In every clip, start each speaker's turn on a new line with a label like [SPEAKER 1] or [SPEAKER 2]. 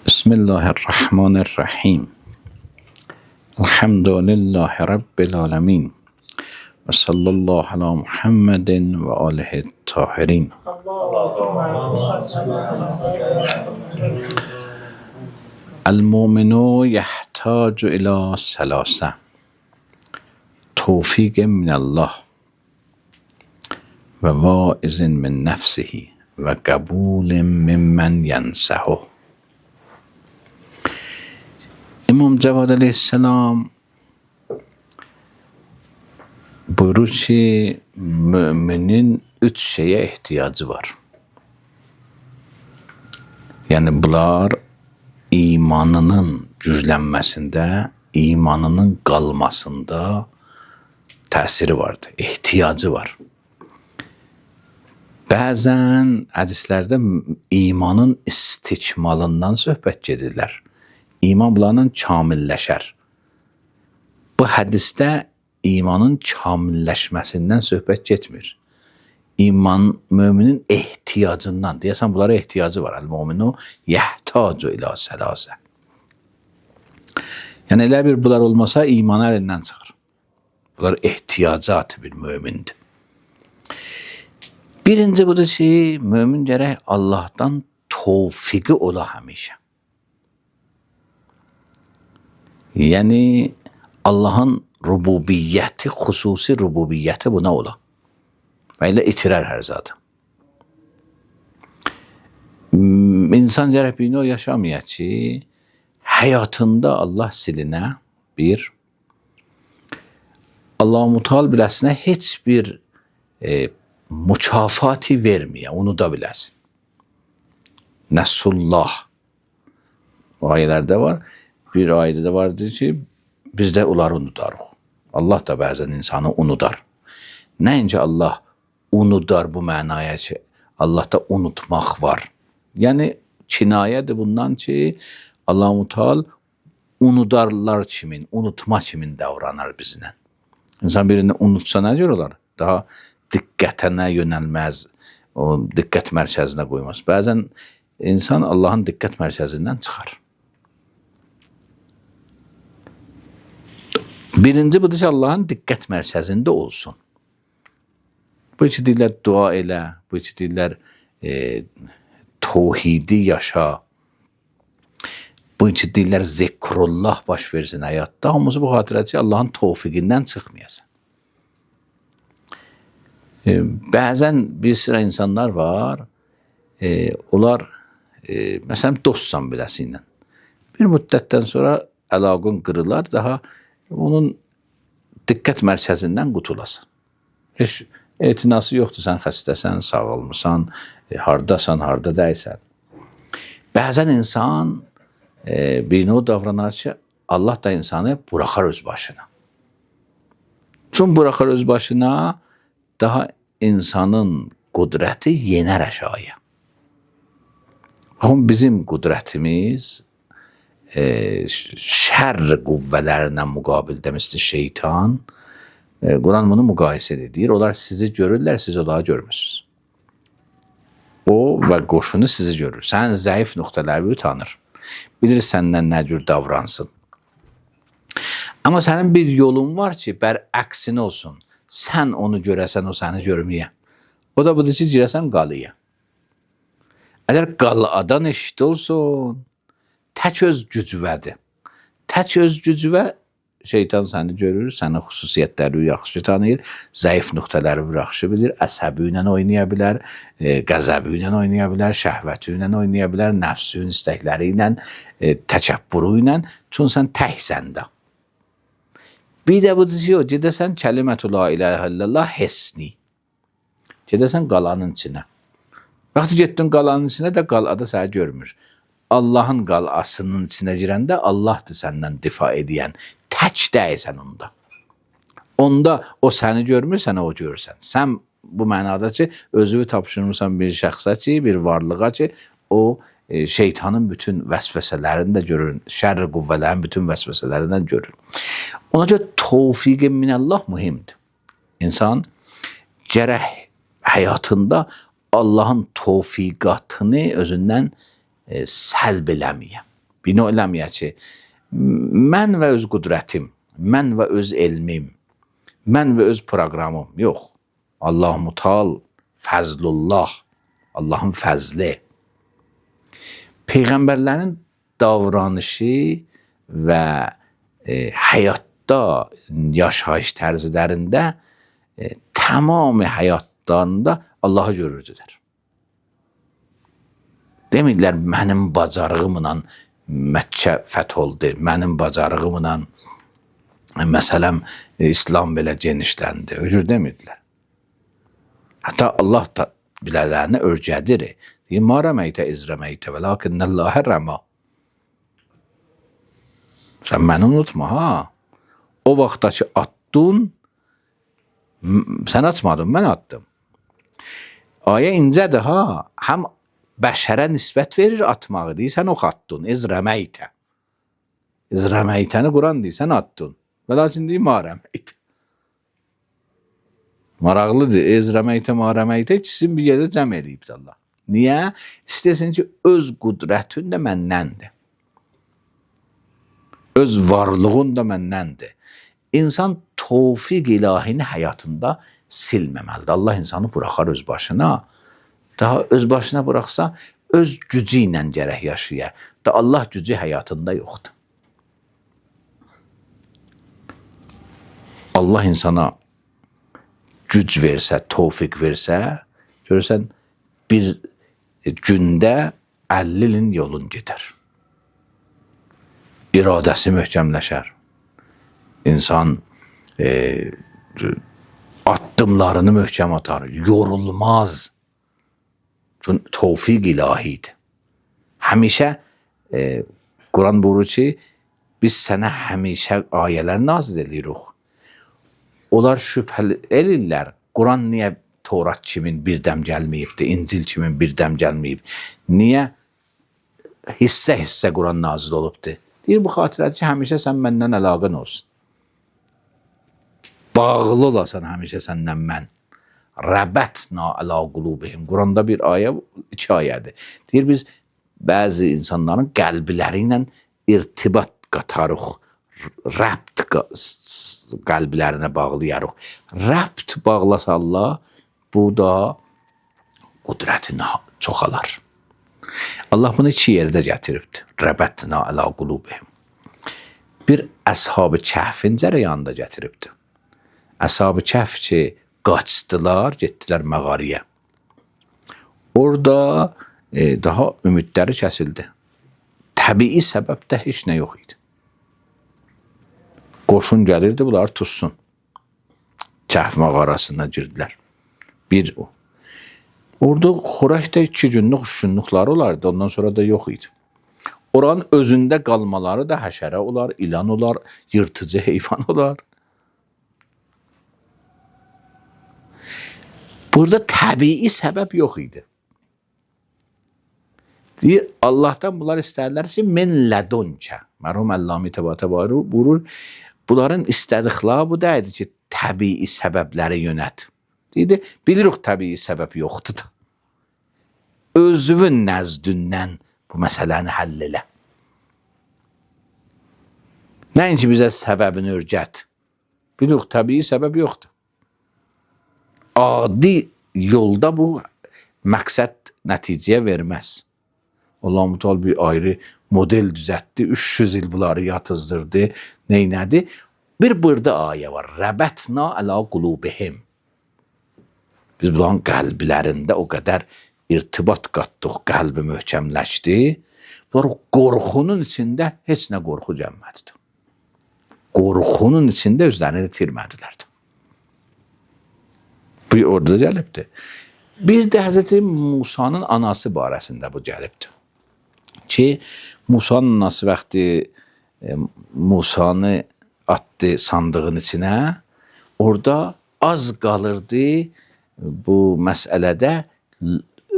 [SPEAKER 1] بسم الله الرحمن الرحیم. الحمد لله رب العالمین و صلی الله علی محمد و آله الطاهرین. المؤمن یحتاج الی ثلاثه: توفیق من الله و واعظ من نفسه و قبول ممن ینصحه. İmam Cavad Aleyhisselam buyurur ki, müminin üç şeye ihtiyacı var. Yəni bunlar imanının güclənməsində, imanının qalmasında təsiri vardır, ehtiyacı var. Bəzən hədislərdə imanın istikmalından söhbət gedirlər. İman bunlarla kamilləşər. Bu hədisdə imanın kamilləşməsindən söhbət getmir. İman müminin ehtiyacından, deyəsən bunlara ehtiyacı var. El-müminu yəhtacu ilə sələsə. Yəni elə bir bunlar olmasa imanı əlindən çıxır. Bunlar ehtiyacat bir mümindir. Birinci budur ki, mümin gərək Allahdan tövfiqi ola həmişə. Yəni Allahın rububiyyəti, xüsusi rububiyyəti buna ola. Və elə itirər hər zadı. İnsan gərək bir növ yaşamaya ki, həyatında Allah silinə bir, Allah-u Müteal biləsinə heç bir mükafati verməyə, unuda biləsin. Nəsullah. O ayələrdə var. Bir ayədə də vardır ki, biz də onları unudarıq. Allah da bəzən insanı unudar. Nəinki Allah unudar bu mənaya ki, Allahda unutmaq var. Yəni kinayədir bundan ki, Allah-u Müteal unudarlar kimin, unutma kimin davranar bizlə. İnsan birini unutsa nə cür olar? Daha diqqətinə yönəlməz, o diqqət mərkəzinə qoymaz. Bəzən insan Allahın diqqət mərkəzindən çıxar. Birinci budur ki, Allahın diqqət mərkəzində olsun. Bu iki deyirlər dua elə, bu iki deyirlər tövhidi yaşa, bu iki deyirlər zikrullah baş versin həyatda. Hamısı bu xatirə ki, Allahın tövfiqindən çıxmayasan. Bəzən bir sıra insanlar var, onlar məsələn dostsan beləsi ilə. Bir müddətdən sonra əlaqən qırılar, daha onun diqqət mərkəzindən qutulasan. Heç etinası yoxdur, sən xəstəsən, sağalmısan, hardasan, harda deyilsən. Bəzən insan bir növ davranar ki, Allah da insanı buraxar öz başına. Çünki buraxar öz başına, daha insanın qüdrəti yenər aşağıya. Baxın, bizim qüdrətimiz şər qüvvələrinə müqabildə misli şeytan, Quran bunu müqayisə edir. Onlar sizi görürlər, siz onları görmürsünüz. O və qoşunu sizi görür. Sənin zəif nöqtələrini tanır. Bilir səndən nə cür davransın. Amma sənin bir yolun var ki, bərəksinə olsun. Sən onu görəsən, o səni görməyə. O da budur ki, girəsən qalıya. Əgər qaladan eşit olsun, tək öz gücvədir. Tək öz gücvə şeytan səni görür, sənin xüsusiyyətləri yaxşı tanıyır, zəif nöqtələri yaxşı bilir, əsəbi ilə oynaya bilər, qəzəbi ilə oynaya bilər, şəhvəti ilə oynaya bilər, nəfsinin istəkləri ilə, təkəbbürü ilə. Çünki sən təksən də. Bir də budur ki, gedəsən kəlimətü la ilahə illallah hesni. Gedəsən qalanın içinə. Vaxtı getdin qalanın içinə də qalada səni görmür. Allahın qalasının içinə girəndə Allahdır səndən difa edən. Tək deyilsən onda. Onda o səni görmür, sən o görürsən. Sən bu mənada ki, özünü tapşırmısan bir şəxsə ki, bir varlığa ki, o şeytanın bütün vəsvəsələrini də görür, şərr qüvvələrin bütün vəsvəsələrindən görür. Ona görə tövfiq minəllah mühimdir. İnsan gərək həyatında Allahın tövfiqatını özündən səlb eləməyə. Bina eləməyək ki, mən və öz qüdrətim, mən və öz elmim, mən və öz proqramım. Yox. Allah mütal, fəzlullah, Allahın fəzli. Peyğəmbərlərin davranışı və həyatda, yaşayış tərzlərində tamamı həyatlarında Allahı görürdülər. Demirdilər, mənim bacarığımla Məkkə fəth oldu, mənim bacarığımla məsələn İslam belə genişləndi. O cür demirdilər. Hətta Allah da bilələrinə örgədir. Deyir, ma rəməytə iz rəməytə və lakinnəlləhə rəma. Sən məni unutma, ha. O vaxtda ki atdın, sən atmadın, mən atdım. Ayə incədir, ha. Həm bəşərə nisbət verir atmağı, deyir, sən ox atdın, iz rəməytə. İz rəməytəni Quran deyir, sən atdın. Və lakin deyir, ma rəməytə. Maraqlıdır, iz rəməytə, ma rəməytə ikisini bir yerdə cəm eləyibdir Allah. Niyə? İstəsin ki, öz qüdrətin də məndəndir. Öz varlığın da məndəndir. İnsan tövfiq ilahini həyatında silməməlidir. Allah insanı buraxar öz başına. Daha öz başına buraxsa, öz gücü ilə gərək yaşaya. Da Allah gücü həyatında yoxdur. Allah insana güc versə, tövfiq versə, görürsən bir gündə 50 ilin yolun gedər. İradəsi möhkəmləşər. İnsan addımlarını möhkəm atar, yorulmaz. Çünki tövfiq ilahidir. Həmişə Quran buyurur ki, biz sənə həmişə ayələr nazil edirik. Onlar şübhəli elirlər. Quran niyə Torat kimin birdəm gəlməyibdir, İncil kimin birdəm gəlməyib? Niyə hissə-hissə Quran nazil olubdur? Deyir, bu xatirədir ki, həmişə sən məndən əlaqən olsun. Bağlı olasan həmişə səndən mən. Rəbətna əla qulubihim. Quranda bir ayə, iki ayədir. Deyir, biz bəzi insanların qəlbləri ilə irtibat qatarıq. Rəbt qəlblərinə bağlayarıq. Rəbt bağlasa Allah, bu da qüdrətini çoxalar. Allah bunu iki yerdə gətiribdir. Rəbətna əla qulubihim. Bir Əshab-ı Kəhfin cərəyanında gətiribdir. Əshab-ı Kəhf ki, qaçdılar, getdilər mağaraya. Orada daha ümidləri kəsildi. Təbii səbəb də heç nə yox idi. Qoşun gəlirdi, bunları tutsun. Kəhf mağarasına girdilər. Bir o. Orada xörək də 2 günlük, 3 günlükləri olardı. Ondan sonra da yox idi. Oranın özündə qalmaları da həşərə olar, ilan olar, yırtıcı heyvan olar. Burada təbii səbəb yox idi. Deyir, Allah'tan bunlar istərlər ki, min lədunkə. Mərhum Əllami Təbatabai buyurur, bunların istədikləri bu da idi ki, təbii səbəbləri yönət. Deyir, bilirik təbii səbəb yoxdur da. Özünün nəzdündən bu məsələni həll elə. Nəinki bizə səbəbini örgət. Bilirik, təbii səbəb yoxdur. Adi yolda bu məqsəd nəticəyə verməz. Allah müteal bir ayrı model düzəltdi. 300 il bunları yatızdırdı. Neynədi? Bir burada ayə var. Rəbətna əla qulubihim. Biz bunların qəlblərində o qədər irtibat qatdıq, qəlbi möhkəmləşdi. Bunlar o qorxunun içində heç nə qorxu gəlmədi. Qorxunun içində özlərini itirmədilər. Bu orada gəlibdir. Bir də Həzrəti Musa'nın anası barəsində bu gəlibdir. Ki Musa'nın anası vaxtı Musa'nı atdı sandığın içinə, orada az qalırdı bu məsələdə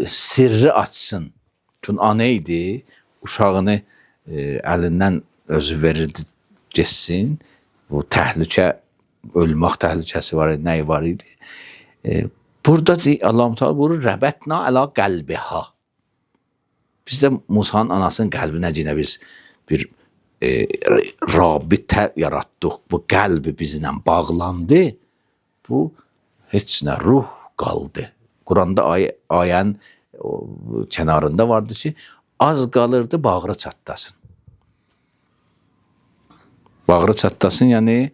[SPEAKER 1] sirri açsın. Çünki ana idi, uşağını əlindən özü verirdi getsin. Bu təhlükə, ölmək təhlükəsi var idi, nəyi var idi. Burada Allah-u Teala buyurur, rəbətna əla qəlbiha. Biz də Musa'nın anasının qəlbinə yenə biz bir rabitə yaratdıq, bu qəlbi bizlə bağlandı, bu heç nə ruh qaldı. Quranda ayənin kənarında vardı ki, az qalırdı bağrı çatlasın. Bağrı çatlasın, yəni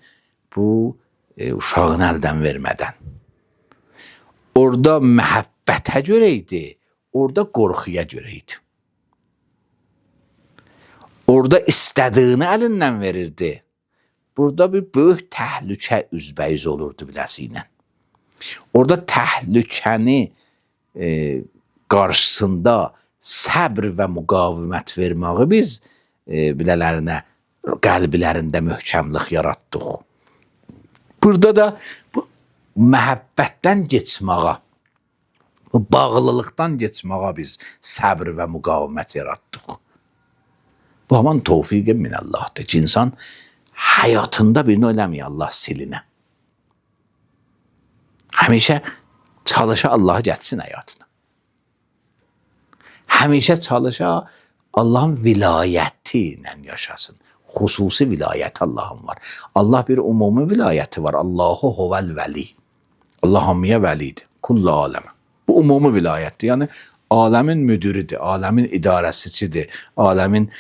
[SPEAKER 1] bu uşağını əldən vermədən. Orada məhəbbətə görə idi, orada qorxuya görə idi. Orada istədiyini əlindən verirdi. Burada bir böyük təhlükə üzbəüz olurdu biləsi ilə. Orada təhlükəni qarşısında səbr və müqavimət verməyi biz bilələrinə, qəlblərində möhkəmlik yaratdıq. Burada da bu məhəbbətdən keçməyə, bu bağlılıqdan keçməyə biz səbr və müqavimət yaratdıq. Bu haman tövfiq minəllahdır ki, insan həyatında birini eləmir Allah silinə. Həmişə çalışa Allahı gətirsin həyatına. Həmişə çalışa Allahın vilayəti ilə yaşasın. Xüsusi vilayəti Allahın var. Allah bir ümumi vilayəti var. Allahu huvel vəli. Allah hamıya vəlidir. Kullu aləmə. Bu ümumi vilayətdir. Yəni aləmin müdürüdür, aləmin idarəsiçidir, aləmin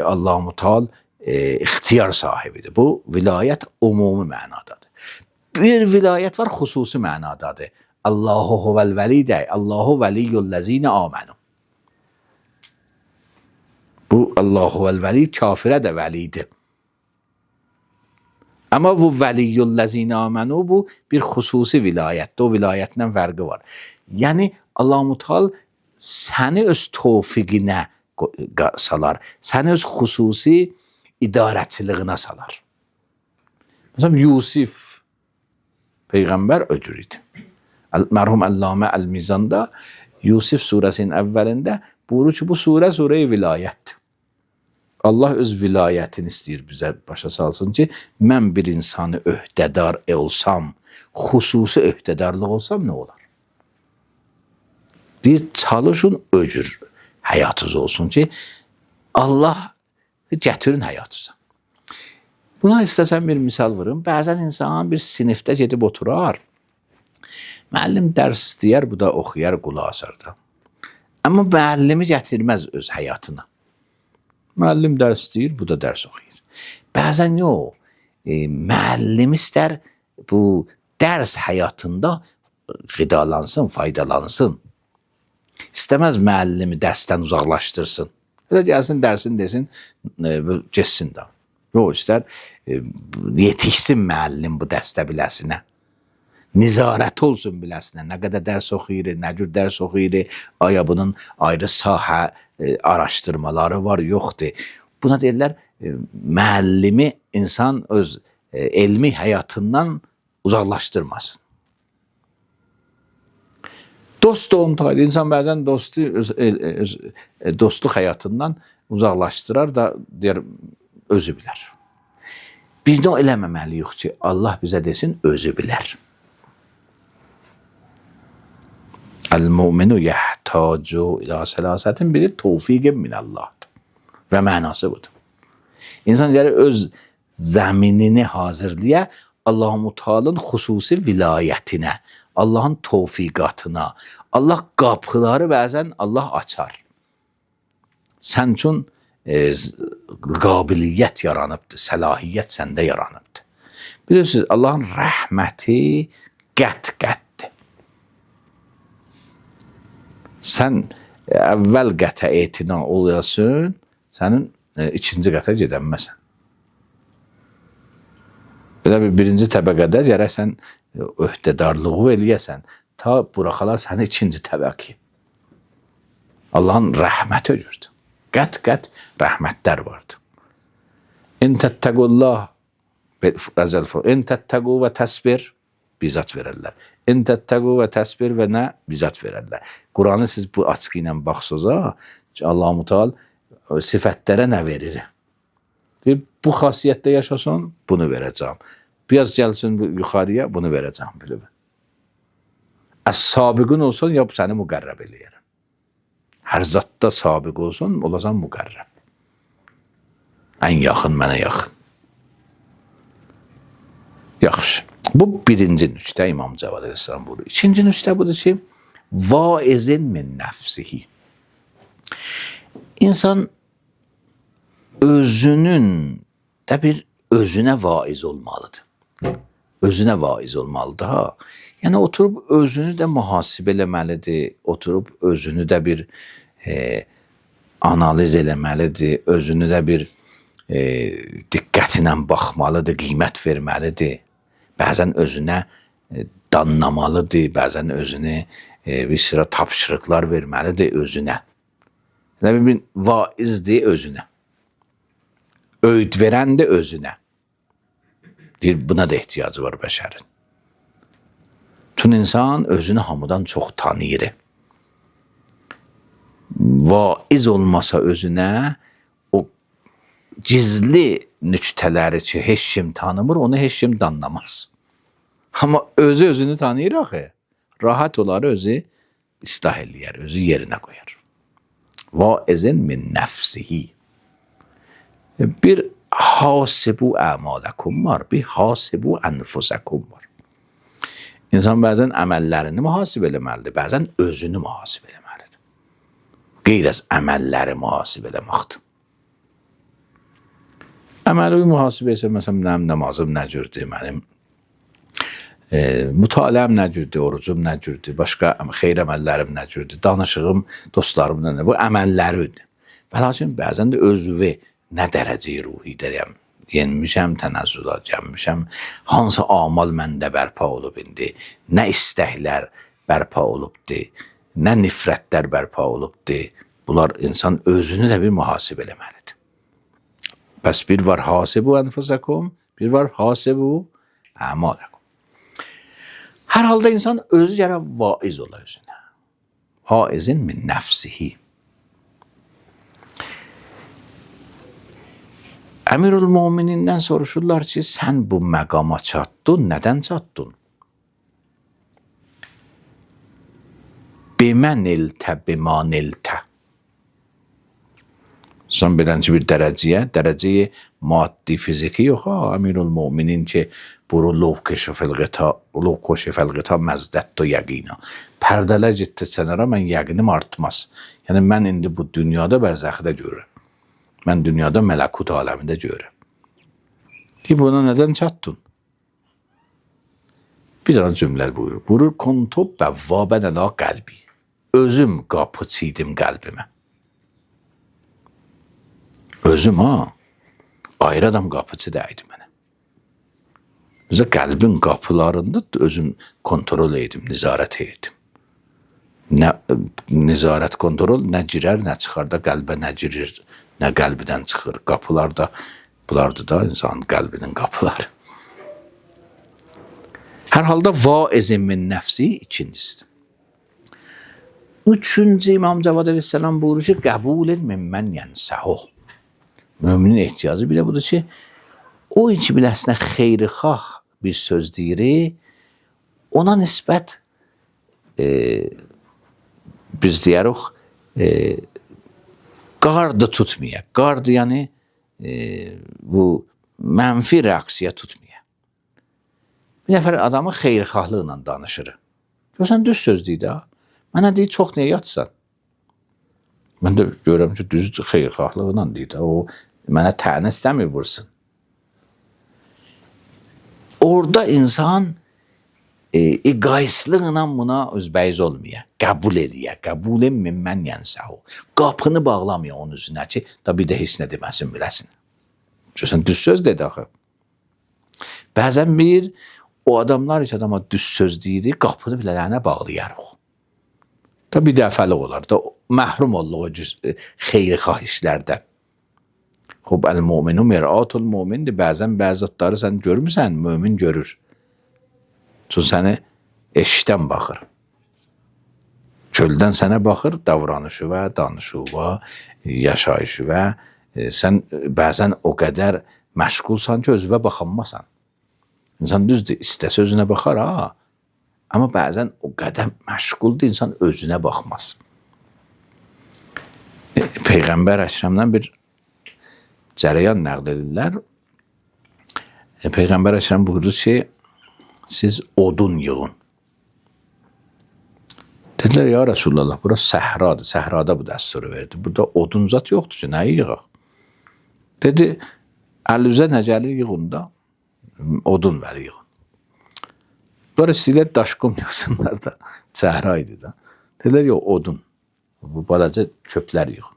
[SPEAKER 1] Allah-u Müteal ixtiyar sahibidir. Bu vilayət ümumi mənadadır. Bir vilayət var xüsusi mənadadır. Allahu huvel vəli də, Allahu vəliyyullezine amenu. Bu Allahu vel vəli kafirə də vəlidir. Amma bu vəliyyullezine amenu bu bir xüsusi vilayətdir. O vilayətlə fərqi var. Yəni Allah-u Müteal səni öz tövfiqinə salar. Səni öz xüsusi idarəçiliyinə salar. Məsələn Yusif peyğəmbər o cür idi. Mərhum Əllamə Əl-Mizanda Yusif surəsinin əvvəlində buyurur ki, bu surə surə-i vilayətdir. Allah öz vilayətini istəyir bizə başa salsın ki, mən bir insanı öhdədar olsam, xüsusi öhdədarlıq olsam nə olar? Deyir, çalışın o cür həyatınız olsun ki, Allah gətirin həyatınıza. Buna istəsən bir misal vurum. Bəzən insan bir sinifdə gedib oturar. Müəllim dərs deyər, bu da oxuyar, qulaq asar da. Amma müəllimi gətirməz öz həyatına. Müəllim dərs deyir, bu da dərs oxuyur. Bəzən yox, müəllim istər bu dərs həyatında qidalansın, faydalansın. İstəməz müəllimi dərsdən uzaqlaşdırsın. Elə gəlsin, dərsin desin, getsin də. Yox, istər yetişsin müəllim bu dərsdə biləsinə. Nizarət olsun biləsinə. Nə qədər dərs oxuyur, nə cür dərs oxuyur, aya bunun ayrı sahə araşdırmaları var, yoxdur. Buna deyirlər, müəllimi insan öz elmi həyatından uzaqlaşdırmasın. Dost da onun tayı. İnsan bəzən dostu öz dostluq həyatından uzaqlaşdırar da deyər, özü bilər. Bir də eləməməliyik ki, Allah bizə desin, özü bilər. El-müminu yəhtacu ila sələsətin biri tövfiqin minəllahdır. Və mənası budur. İnsan gərək öz zəminini hazırlaya Allah-u Mütealın xüsusi vilayətinə, Allahın tövfiqatına, Allah qapıları bəzən Allah açar. Sən üçün qabiliyyət yaranıbdır, səlahiyyət səndə yaranıbdır. Bilirsiniz, Allahın rəhməti qət-qətdir. Sən əvvəl qətə etina olayasın, sənin ikinci qətə gedənməsən. Belə bir birinci təbəqədə gərək sən öhdədarlığı eləyəsən, ta buraxalar səni ikinci təbəqəyə. Allahın rəhməti öcürdür. Qət-qət rəhmətlər vardır. İn təttəqullah in təttəqu və təsbir bizat verərlər. İn təttəqu və təsbir və nə bizat verərlər. Quranı siz bu açıqı ilə baxsınız, Allah-u Müteal sifətlərə nə verir? Deyir, bu xasiyyətdə yaşasın, bunu verəcəm. Biraz gəlsin yuxarıya, bunu verəcəm. Belə. Əs-sabiqun olsun, ya səni müqərrəb eləyərəm. Hər zatda sabiq olsun, olasan müqərrəb. Ən yaxın mənə yaxın. Yaxşı. Bu birinci nüktə İmam Cavad əleyhissalam buyurur. İkinci nüktə budur ki, vaizin min nəfsihi. İnsan özünün də bir özünə vaiz olmalıdır. Özünə vaiz olmalıdır ha. Yəni oturub özünü də mühasibə eləməlidir, oturub özünü də bir analiz eləməlidir, özünü də bir diqqətlə baxmalıdır, qiymət verməlidir. Bəzən özünə danlamalıdır, bəzən özünü bir sıra tapşırıqlar verməlidir özünə. Elə bir vaizdir özünə. Öyüd verən də özünə. Deyir, buna da ehtiyacı var bəşərin. Bütün insan özünü hamıdan çox tanıyır. Vaiz olmasa özünə, o gizli nüktələri ki, heç kim tanımır, onu heç kim danlamaz. Amma özü özünü tanıyır axı. Rahat olar, özü islah eləyər, özü yerinə qoyar. Vaizin min nəfsihi. Bir hasibu əmələkum var, bir hasibu ənfusakum var. İnsan bəzən əməllərini mühasibə eləməlidir, bəzən özünü mühasibə eləməlidir. Qeyr az əməlləri mühasibə eləməkdir. Əməli mühasibə etsə, məsələn, mənim namazım nə cürdür, mənim mütaliəm nə cürdür, orucum nə cürdür, başqa xeyir əməllərim nə cürdür, danışığım dostlarımla nə, bu əməlləridir. Və lakin bəzən də özüvü nə dərəcəyə ruhidəyəm, yenmişəm, tənəzzülə gəlmişəm, hansı amal məndə bərpa olub indi, nə istəklər bərpa olubdu, nə nifrətlər bərpa olubdu. Bunlar insan özünü də bir mühasibə eləməlidir. Bəs bir var hasibu enfusakum, bir var hasibu əmalakum. Hər halda insan özü gərək vaiz ola özünə. Vaizin min nəfsihi. Əmirül Müminindən soruşurlar ki, sən bu məqama çatdın, nədən çatdın? Bimə niltə, bima niltə. Sən bilən ki, bir dərəcəyə, dərəcəyi maddi, fiziki yox ha, Əmirül Müminin ki, buru lov keşifəl qita, lov koşifəl qita məzdəttu yəqina. Pərdələr getdi sənərə, mən yəqinim artmaz. Yəni, mən indi bu dünyada bərzəxidə görürəm. Mən dünyada mələkut aləmində görürəm. Deyir, buna nədən çatdın? Bir dənə cümlə buyurur. Buyurur, kuntu bəvvabən əla qəlbi. Özüm qapıçı idim qəlbimə. Özüm ha, ayrı adam qapıcı dəydi mənə. Özə qəlbin qapılarında özüm kontrol edim, nizarət edim. Nə nizarət kontrol nə girər, nə çıxar da qəlbə nə girir, nə qəlbdən çıxır. Qapılar da bunlardır da insanın qəlbinin qapıları. Hər halda vaizin min nəfsi ikincisidir. Üçüncü İmam Cavad əleyhissalam buyurur ki, qəbulin mimmən yənsəhu. Müminin ehtiyacı bir də budur ki, o ki biləsinə xeyrixah bir söz deyir, ona nisbət biz deyərik, qardı tutmaya. Qardı yəni bu mənfi reaksiya tutmaya. Bir nəfər adamı xeyrixahlıqla danışır. Görsən düz söz deyir də. Mənə deyir, çox niyə yatsan? Mən də görürəm ki, düz xeyrixahlıqla deyir də. O mənə tənə istəmir vursun. Orada insan egoistliklə buna üzbəyiz olmaya, qəbul eləyə, qəbul mimmən yənsəhu. Qapını bağlamaya onun üzünə ki, da bir də heç nə deməsin, biləsin. Görsən, düz söz dedi axı. Bəzən bir o adamlar ki, adama düz söz deyir, qapını bilələnə bağlayarıq. Da bir dəfəlik olar da məhrum olduq o xeyrixah işlərdən. Xub, əl-müminu mir'atul mümindir. Bəzən bəzi zətləri sən görmürsən, mömin görür. Çünki səni eşikdən baxır. Çöldən sənə baxır, davranışı və danışığı və yaşayışı və sən bəzən o qədər məşğulsan ki, özünə baxanmasan. İnsan düzdür, istəsə özünə baxar ha. Amma bəzən o qədər məşğuldur, insan özünə baxmaz. Peyğəmbər Əkrəmdən bir cərəyan nəql edirlər. Peyğəmbər Əkrəm buyurdu ki, siz odun yığın. Dedilər, ya Rəsulallah, bura səhradır, səhrada bu dəsturu verdi. Burada odun zat yoxdur ki, nəyi yığaq? Dedi, əlinizə nə gəlir yığın da, odun vəli yığın. Bunlar istəyirlər daş qum yığsınlar da, səhra idi da. Dedilər, yox, odun, bu balaca çöplər yığın.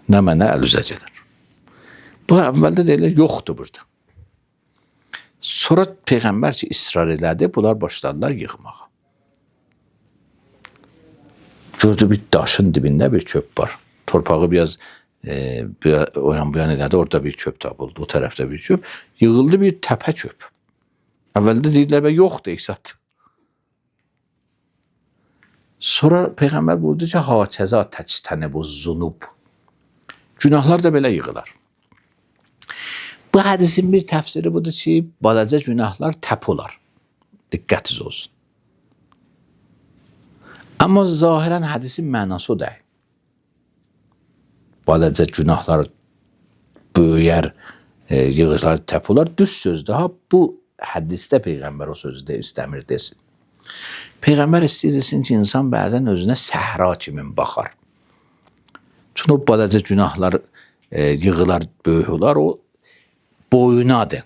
[SPEAKER 1] Nə mənə əl üzə gəlir. Bu əvvəldə deyirlər, yoxdur burada. Sonra Peyğəmbər ki, israr elədi, bunlar başladılar yığmağa. Gördü bir daşın dibində bir çöp var. Torpağı biraz o yan bu yan elədi, orada bir çöp tapıldı, o tərəfdə bir çöp. Yığıldı bir təpə çöp. Əvvəldə deyirlər, yoxdur esat. Sonra Peyğəmbər buyurdu ki, hakəza təctənibu zunub. Günahlar da belə yığılar. Bu hədisin bir təfsiri budur ki, balaca günahlar təp olar. Diqqətiniz olsun. Amma zahirən hədisin mənası o deyil. Balaca günahlar böyüyər, yığılar təp olar. Düz sözdür. Ha, bu hədisdə Peyğəmbər o sözü də istəmir desin. Peyğəmbər istəyir desin ki, insan bəzən özünə səhra kimi baxar. Çünki o balaca günahlar yığılar, böyük olar, o boyunadır.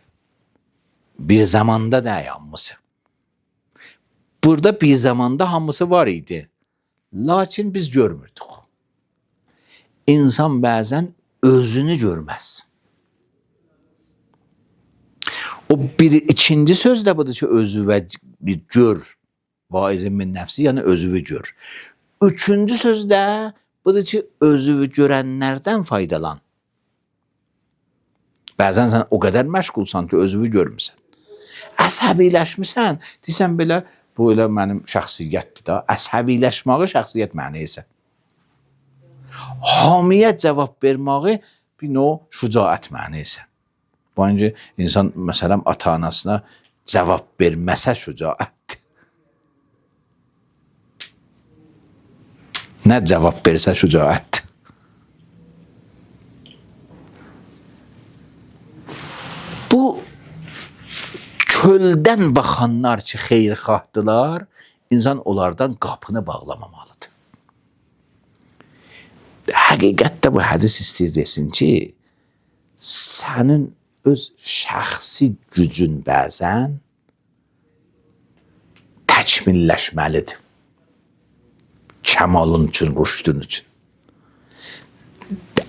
[SPEAKER 1] Bir zamanda deyil hamısı. Burada bir zamanda hamısı var idi. Lakin biz görmürdük. İnsan bəzən özünü görməz. O bir ikinci söz də budur ki, özü və bir gör. Vaizin min nəfsi, yəni özünü gör. Üçüncü söz də budur ki, özünü görənlərdən faydalan. Bəzən sən o qədər məşğulsan ki, özünü görmüsən. Əsəbiləşmisən, deyirsən belə, bu elə mənim şəxsiyyətdir da. Əsəbiləşməyi şəxsiyyət mənası. Hamiyə cavab verməyi bir növ şücaət mənası. Bu insan məsələn ata-anasına cavab verməsə şücaətdir. Nə cavab versə şücaətdir. Bu çöldən baxanlar ki, xeyirxahdılar, insan onlardan qapını bağlamamalıdır. Həqiqətdə bu hədis istəyir desin ki, sənin öz şəxsi gücün bəzən təkmilləşməlidir. Kəmalın üçün, rüşdün üçün.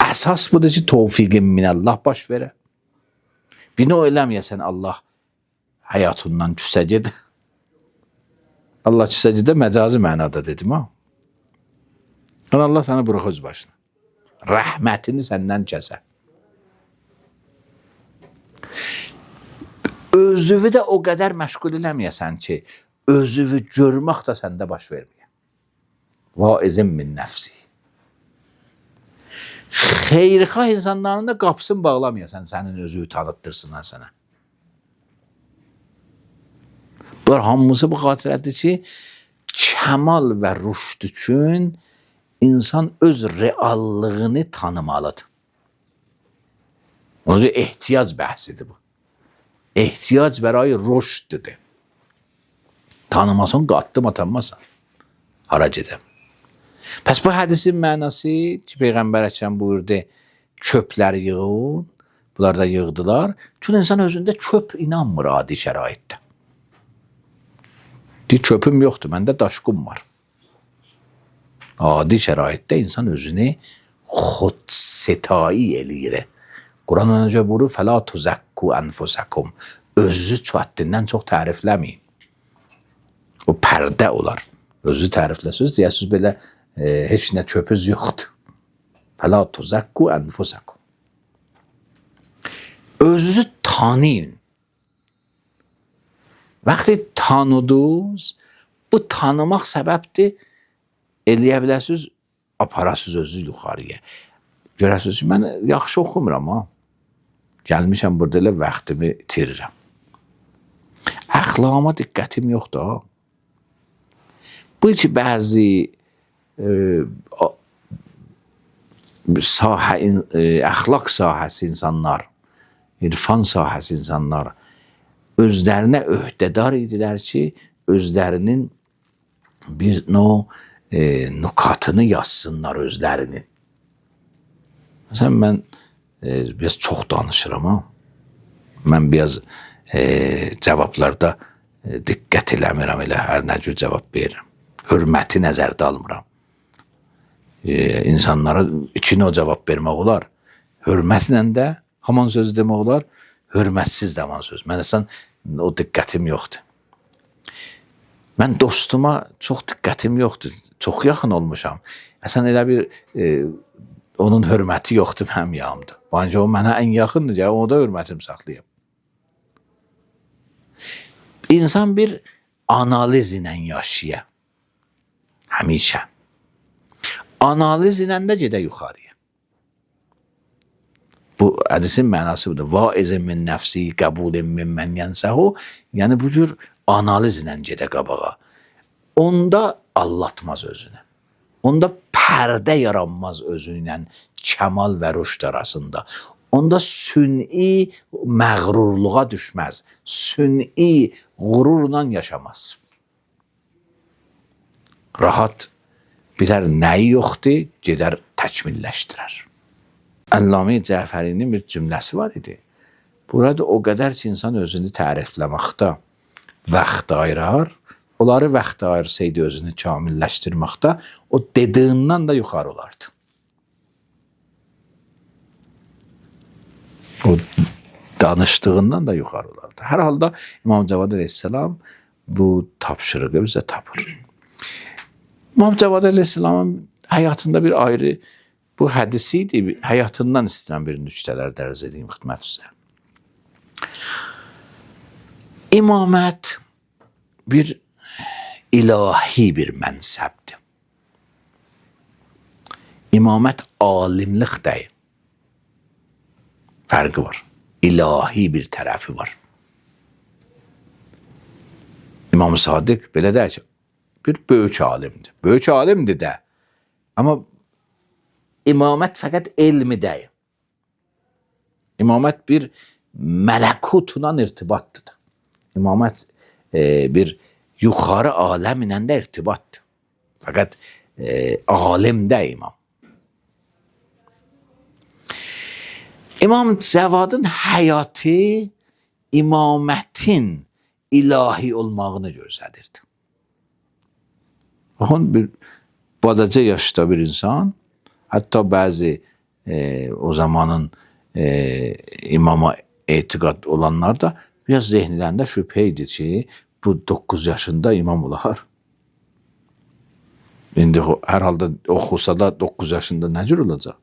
[SPEAKER 1] Əsas budur ki, tövfiqin minəllah baş verə. Bina eləməyəsən Allah həyatından küsə gedir. Allah küsə gedir məcazi mənada dedim ha. Yəni Allah səni bırax öz başına. Rəhmətini səndən kəsə. Özünü də o qədər məşğul eləməyəsən ki, özünü görmək də səndə baş verməyə. Vaizin min nəfsi. Xeyrxah insanların da qapısını bağlamayasan, sənin özünü tanıtdırsınlar sənə. Bunlar hamısı bu xatirədir ki, kəmal və rüşd üçün insan öz reallığını tanımalıdır. Ona görə ehtiyac bəhsidir bu. Ehtiyac bərayı rüşddür. Tanımasan, qatdım atanmasan. Hara gedəm? Pəs bu hədisin mənası ki, Peyğəmbər Əkrəm buyurdu, çöpləri yığın, bunlar da yığdılar. Çünki insan özündə çöp inanmır adi şəraitdə. Deyir, çöpüm yoxdur, məndə daş qum var. Adi şəraitdə insan özünü xudsetayı eləyir. Quran ona görə buyurur, fəla tuzəkku ənfusakum. Özünüzü həddindən çox tərifləməyin. O pərdə olar. Özünüzü tərifləsiniz, deyəsiniz belə heç nə çöpüz yoxdur. Fəla tuzəkku ənfusakum. Özünüzü tanıyın. Vaxtı tanıdınız, bu tanımaq səbəbdir, eləyə bilərsiniz, aparasınız özünüzü yuxarıya. Görəsiniz ki, mən yaxşı oxumuram ha. Gəlmişəm burada elə vaxtımı itirirəm. Əxlaqıma diqqətim yoxdur ha. Bu ki, bəzi Sahə, əxlaq sahəsi insanlar, irfan sahəsi insanlar özlərinə öhdədar idilər ki, özlərinin bir növ nukatını yazsınlar özlərinin. Məsələn, mən biraz çox danışıram, ha. Mən biraz cavablarda diqqət eləmirəm, elə hər nə cür cavab verirəm. Hörməti nəzərdə almıram. İnsanlara iki növ cavab vermək olar. Hörmətlə də haman söz demək olar, hörmətsiz də haman söz. Mən əslən o diqqətim yoxdur. Mən dostuma çox diqqətim yoxdur. Çox yaxın olmuşam. Əslən elə bir onun hörməti yoxdur mənim yanımda. Ancaq o mənə ən yaxındır, yəni ona da hörmətim saxlayım. İnsan bir analiz ilə yaşaya. Həmişə. Analiz ilə də gedə yuxarıya. Bu hədisin mənası budur. Vaizin min nəfsi, qəbulin min mən yənsəhu. Yəni bu cür analiz ilə gedə qabağa. Onda allatmaz özünü. Onda pərdə yaranmaz özü ilə kəmal və rüşd arasında. Onda süni məğrurluğa düşməz. Süni qürurla yaşamaz. Rahat bilər nəyi yoxdur, gedər təkmilləşdirər. Əllamə Cəfərinin bir cümləsi var idi. Burada o qədər ki, insan özünü tərifləməkdə vaxt ayırar, onları vaxt ayırsaydı özünü kamilləşdirməkdə, o dediyindən də yuxarı olardı. O danışdığından da yuxarı olardı. Hər halda İmam Cavad əleyhissalam bu tapşırığı bizə tapır. İmam Cavad əleyhissalamın həyatında bir ayrı bu hədisi idi, həyatından istəyirəm bir nüktələr dərz edeyim xidmət üzrə. İmamət bir ilahi bir mənsəbdir. İmamət alimlik deyil. Fərqi var. İlahi bir tərəfi var. İmam Sadiq belə deyək ki, bir böyük alimdir. Böyük alimdir də. Amma imamət fəqət elmi deyil. İmamət bir mələkutla irtibatdır. İmamət bir yuxarı aləm ilə də irtibatdır. Fəqət alim də imam. İmam Cavadın həyatı imamətin ilahi olmağını göstərirdi. Baxın, bir balaca yaşda bir insan, hətta bəzi o zamanın imama etiqad olanlar da biraz zehnlərində şübhə idi ki, bu 9 yaşında imam olar. İndi hər halda oxusa da 9 yaşında nə cür olacaq?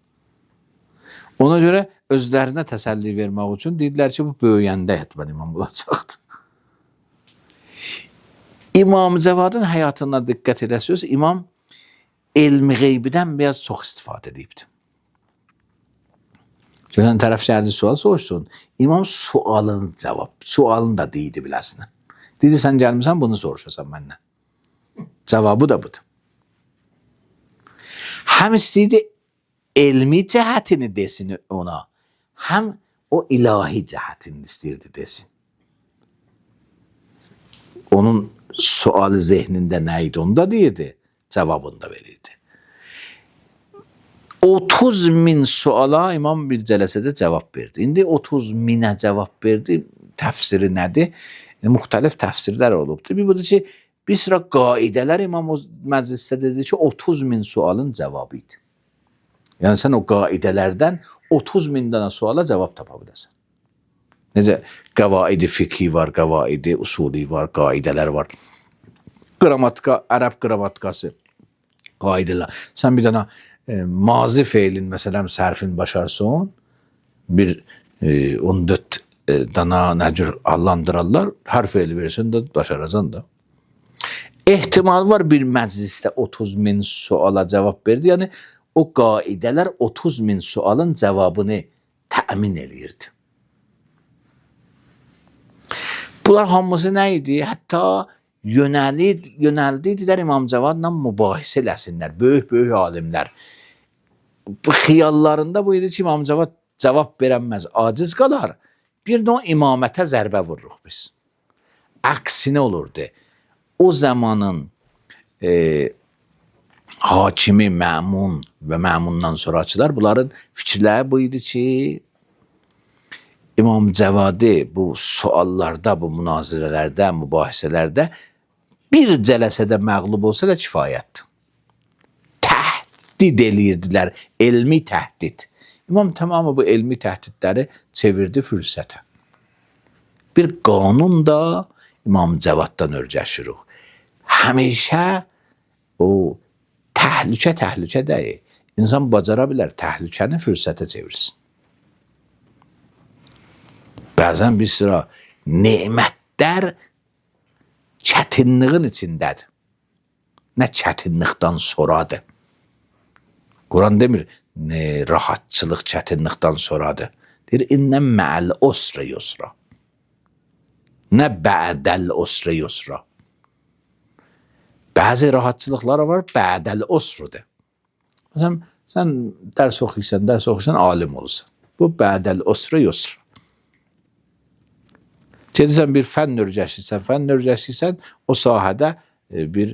[SPEAKER 1] Ona görə özlərinə təsəlli vermək üçün dedilər ki, bu böyüyəndə hətmən imam olacaqdır. İmam Cavadın həyatına diqqət edəsiniz, imam elmi qeybidən biraz çox istifadə edibdir. Gələn tərəf gəldi sual soruşsun. İmam sualını cavab, sualını da deyildi biləsinə. Dedi, sən gəlmirsən, bunu soruşasan məndən. Cavabı da budur. Həm istəyirdi elmi cəhətini desin ona, həm o ilahi cəhətini istəyirdi desin. Onun sualı zehnində nə idi, onu da deyirdi, cavabını da verirdi. 30 min suala imam bir cələsədə cavab verdi. İndi 30 minə cavab verdi, təfsiri nədir? Müxtəlif təfsirlər olubdur. Bir budur ki, bir sıra qaidələr imam o məclisdə dedi ki, 30 min sualın cavabı idi. Yəni sən o qaidələrdən 30 min dənə suala cavab tapa biləsən. Necə qəvaidi fiqhi var, qəvaidi usuli var, qaidələr var. Qramatika, ərəb qramatikası qaidələr. Sən bir dənə mazi feilin məsələn sərfin başarsan, bir 14 dana nə cür adlandırarlar, hər feili versin də başarasan da. Ehtimal var bir məclisdə 30 min suala cavab verdi. Yəni o qaidələr 30 min sualın cavabını təmin eləyirdi. Bunlar hamısı nə idi? Hətta yönəldiydilər İmam Cavadla mübahisə eləsinlər. Böyük-böyük alimlər. Bu xiyallarında bu idi ki, İmam Cavad cavab verənməz, aciz qalar. Bir də o imamətə zərbə vururuq biz. Əksinə olurdu. O zamanın hakimi Məmun və Məmundan sonrakılar bunların fikirləri bu idi ki, İmam Cəvadi bu suallarda, bu münazirələrdə, mübahisələrdə bir cələsədə məğlub olsa da kifayətdir. Təhdid eləyirdilər, elmi təhdid. İmam tamamı bu elmi təhdidləri çevirdi fürsətə. Bir qanun da İmam Cavaddan öyrəşirik. Həmişə o təhlükə təhlükə deyil. İnsan bacara bilər təhlükəni fürsətə çevirsin. Bəzən bir sıra nemətlər çətinliğin içindədir. Nə çətinlikdən sonradır. Quran demir ne rahatçılıq çətinlikdən sonradır. Deyir innə mə'əl usri yusra. Nə bə'dəl usri yusra. Bəzi rahatçılıqlar var, bə'dəl usrudur. Məsələn, sən dərs oxuyursan, dərs oxuyursan, alim olursan. Bu bə'dəl usri yusra. Gedirsən bir fənn öyrəşirsən, fənn öyrəşirsən, o sahədə bir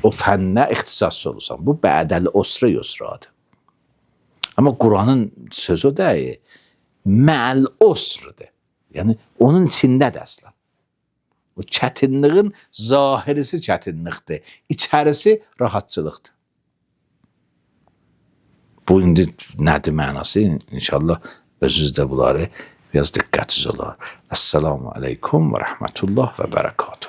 [SPEAKER 1] o fənnə ixtisaslı olursan. Bu bə'dəl usri yusradır. Amma Quranın sözü o deyil. Mə'əl usrdır. Yəni onun içindədir əslən. O çətinliğin zahirisi çətinlikdir. İçərisi rahatçılıqdır. Bu indi nədir mənası? İnşallah özünüz də bunları biraz diqqətiniz olar. Esselamu aleykum və rəhmətullah və bərəkatuhu.